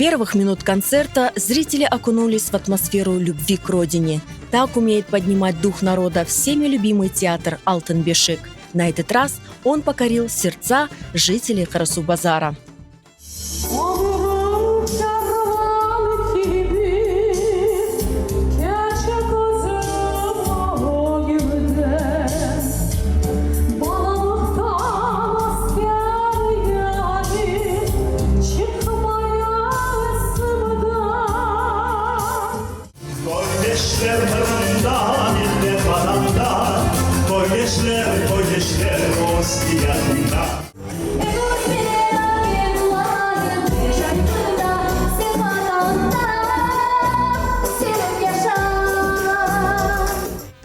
первых минут концерта зрители окунулись в атмосферу любви к родине. Так умеет поднимать дух народа всеми любимый театр «Алтын Бешик». На этот раз он покорил сердца жителей Карасу-Базара.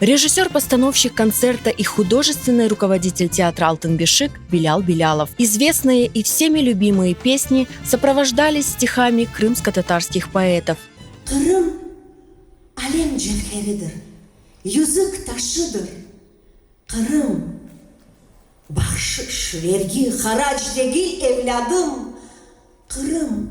Режиссер-постановщик концерта и художественный руководитель театра «Алтын-Бешик» Белял Белялов. Известные и всеми любимые песни сопровождались стихами крымско-татарских поэтов. Qırım, alem cevheridir, yüzük taşıdır. Qırım, bahşış, vergi, harac degil, evlâdım. Qırım,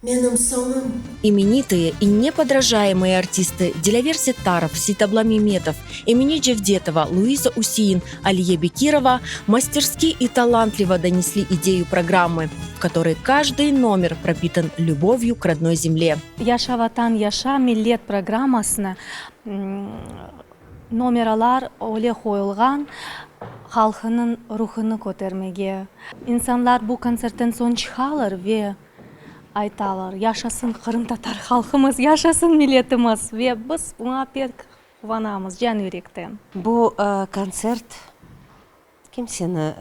menim soñum. Именитые и неподражаемые артисты Дилявер Сеттаров, Сейтабла Меметов, Эмине Джевдетова, Луиза Усеин, Алие Бекирова мастерски и талантливо донесли идею программы, в которой каждый номер пропитан любовью к родной земле. Yaşa Vatan, yaşa millet programmasına nomeralar öyle qoyulğan, halqınıñ ruhunı kötermege. İnsanlar bu kontsertten soñ çıqalar ve aytalar, Yaşasın qırımtatar halqımız, yaşasın milletimiz! Ve biz buña pek quvanamız can yürekten. Bu kontsert kimseni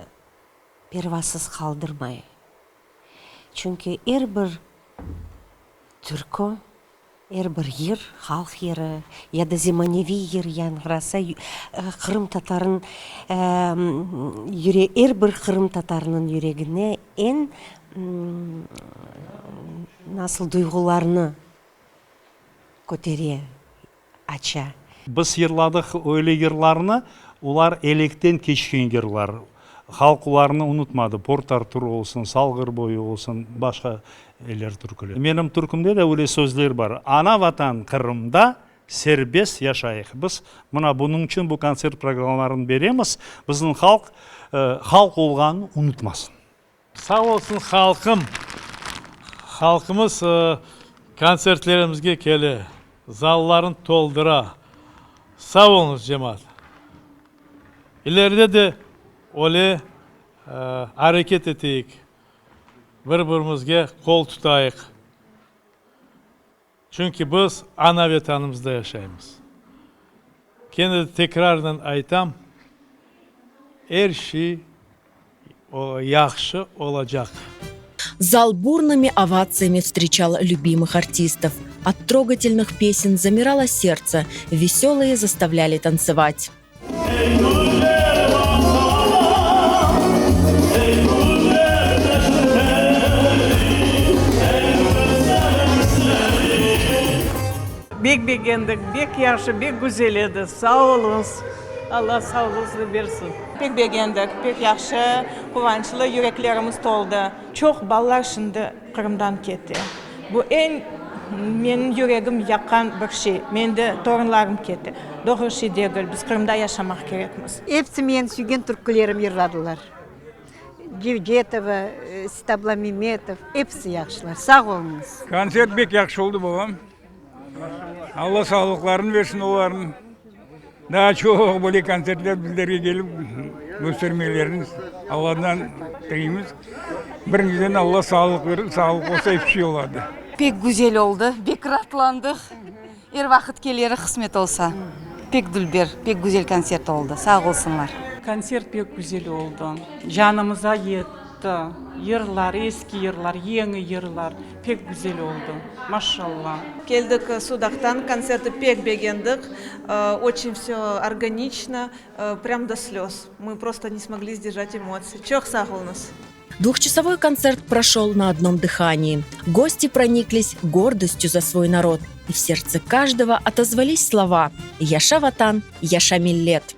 pervasız qaldırmay. Çünki er bir türkü, er bir yır, halq yırı ya da zemaneviy yır yañğırasa, qırımtatarın er bir qırımtatarnıñ yüregine eñ nasıl duyğularnı kötere, aça. Biz yırladıq öyle yırlarnı, olar elekten keçken yırlar. Halq olarnı unutmadı, Port-Artur olsun, Salğır boyu olsun, başqa eller türküler. Menim türkümde de öyle sözler bar, Ana Vatan Qırımda serbest yaşayıq. Biz mına bunıñ içün bu kontsert programmalarını beremiz, bizim halq halq olğanını unutmasın. Sağ olsun halqım. Halqımız kontsertlerimizge kele, zallarnı toldura. Sağ oluñız, cemaat. İleride de öyle areket eteyik, bir-birimizge qol tutayıq. Çünki biz ana Vetanımızda yaşaymız. Kene de tekrarnen aytam, er şey yahşı olacaq. Zal бурными овациями встречал любимых артистов. От трогательных песен замирало сердце, веселые заставляли танцевать. Bek begendik, bek yahşı, bek güzel edi. Sağ oluñız. Alla sağlığıñıznı bersin. Pek begendik, pek yahşı, quvançlı, yüreklerimiz toldı. Çoq balalar şimdi Qırımdan kete. Bu eñ menim yüregim yaqqan bir şey. Menim de torunlarım kete. Doğru şey degil, biz Qırımda yaşamaq kerekmiz. Episi menim süygen türkülerim yırladılar. Cevdetova, Seytabla Memetov, episi yahşılar. Sağ oluñız. Kontsert bek yahşı oldı, babam. Alla sağlıqlarını bersin olarnıñ. Daa çoq böyle kontsertler bizlerge kelip köstermelerini Alladan tileymiz. Birinciden Alla sağlıq bersin, sağlıq olsa ep şey oladı. Pek güzel oldı, bek raatlandıq. Er vaqıt kelerik qısmet olsa. Pek dülber, pek güzel kontsert oldı. Sağ olsunlar. Kontsert pek güzel oldı. Canımıza yetti. Yırlar, eski yırlar, yeñi yırlar pek güzel oldı. Maşallah. Keldik Sudaqtan, kontsertni pek begendik, oçin vsö organiçno, prям до slöz, mı prosto ne smogli sdержать emotsiy, çoq sağ oluñız. Двухчасовой концерт прошел на одном дыхании. Гости прониклись гордостью за свой народ, и в сердце каждого отозвались слова «Yaşa Vatan, yaşa millet!».